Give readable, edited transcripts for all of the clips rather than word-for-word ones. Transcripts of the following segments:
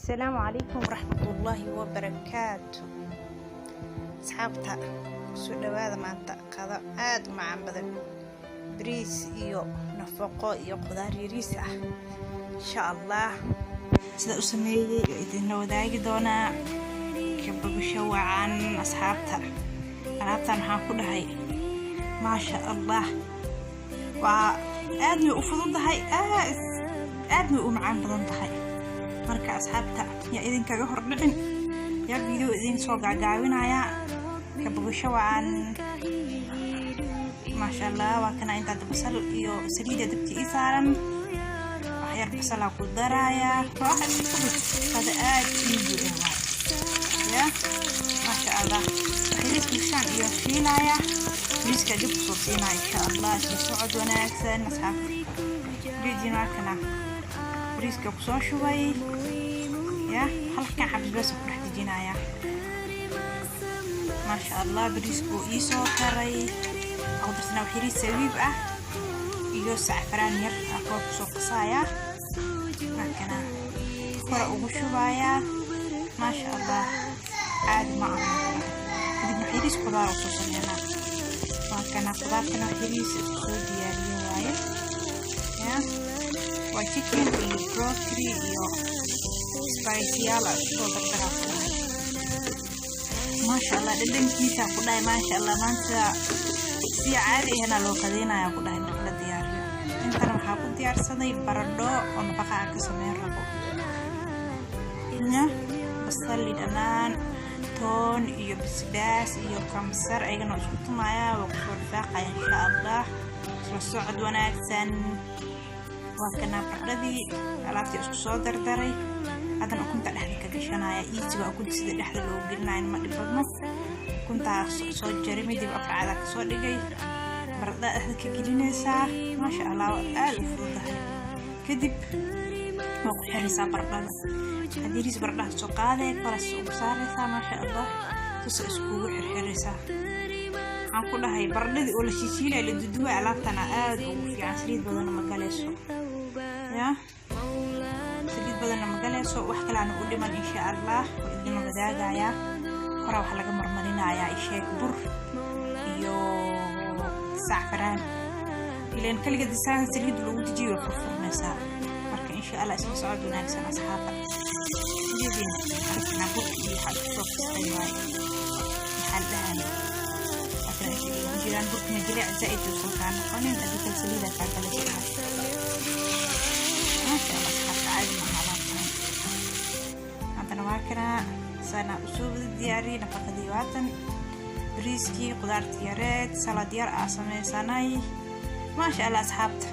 Asalaamu calaykum waraxmatullaahi wabarakaatu. Asxaabta, kusoo dhawaada maanta qado aada u macaan badan, bariis iyo nafaqo iyo qudaar yariis ah. Insha Allah sida u sameeyey oo idinla wadaagi doonaa. Kabogasho wacan, asxaabta. Alaabtan waxaan ku dhahay, maasha Allah, waa aadna u fududahay, aadna u macaan badan tahay. Marka asxaabta, yaa idinkaga hordhicin, yaa video idin soo gaagaabinayaa. Kabogasho wacan. Maasha Allah, waa kana intaad basal iyo saliida dabka ii saaran, waxyar basalaa ku darayaa. Waa wax iska fudud, qada aad easy ah waay. Ya maasha Allah, waxyariis bulshaan iyo shiilaya, bariiska dib kusoo siinaya insha Allah. Isla socod wanaagsan, asxaabta. Jeedin, waa kana bariiska kusoo shubay. Ya halkan xabis bas ku dhex dejinaya. Maasha Allah, bariisku ii soo karay. Waxaan ku darsanaa waxyariis sabiib ah iyo sacfaraan yar aa kor kusoo qasaya. Markana kora ugu shubayaa. Maasha Allah, caadi ma aha. Kadib waxyariis qudaar usoo sameynaa. Waa kana qudaartana, waxyariis isku soo diyaariye waaye. Ya waa chicken iyo broccoli iyo spiceyaal aa isku soo dardaraa ku dhahay. Maasha Allah, dhadhankiisa ku dhahay. Maasha Allah, maanta si caadi ahna loo qadeynaya ku dhahay marka la diyaariyo. Intana waxaa ku diyaarsaday baradho oo nafaqa aan ka sameyn rabo. Ya basal, dhanaan, toon iyo basbaas iyo kamsar ayagana isku tumaya, waa kusoo rifaaqaya insha Allah. Isla socod wanaagsan. Waa kana baradhadii, alaabtii isku soo dardaray. Haddana ukunta dhexda ka gashanaya. Easy waa ukunta sida dhexda loogu gelinayo, ma dhib badno. Ukuntaa soo jaray, midib afar cadaa kasoo dhigay, baradhada dhexda ka gelinaysaa. Maasha Allah, waa aada u fududahay. Kadib waa ku xiraysaa baradhada. Haddii baradhaha soo qaaday, koras ugu saaraysaa. Maasha Allah, sasoo iskugu xirxiraysaa. Waxaan ku dhahay, baradhadii oo la shiishiilaya, la duduway, alaabtana aada ugu fiican. Saliid badanna ma galayso. Ya saliid badanna ma galayso, wax kaleana u dhiman. Insha Allah waa idinla wadaagayaa. Koraa waxaa laga marmarinayaa isheeg bur iyo sacfaraan, ilan kaliga disaan saliid lagu dejiyo way furfurmaysaa. Marka insha Allah isla socod wanaagsan, asxaabta. Ujeedin arkana burka iyo waxaa isku soo qastay waaye. Maxaa la dhahay, halkan inta igu jiraan burkina jilic zaaid uusan kaa noqonin, adikal saliida kaa galaysa bahasha. Maasha Allah, asxaabta, caadi maaha alaabtan. Haddana waa kana sana usoo wada diyaariyey nafaqadii. Waatan bariiskii, qudaartii yareed, salad yar aa sameysanay. Maasha Allah, asxaabta,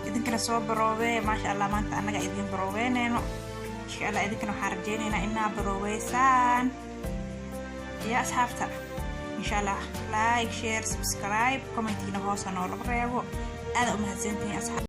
idinkana soo baroobe. Maasha Allah, maanta annaga idin baroobeyneyno. Insha Allah idinkana waxaan rajeyneynaa inaa baroobeysaan. Ya asxaabta, insha Allah like, share, subscribe, commentiina hoosa noola reebo. Aada u mahadsantihiin, asxaab.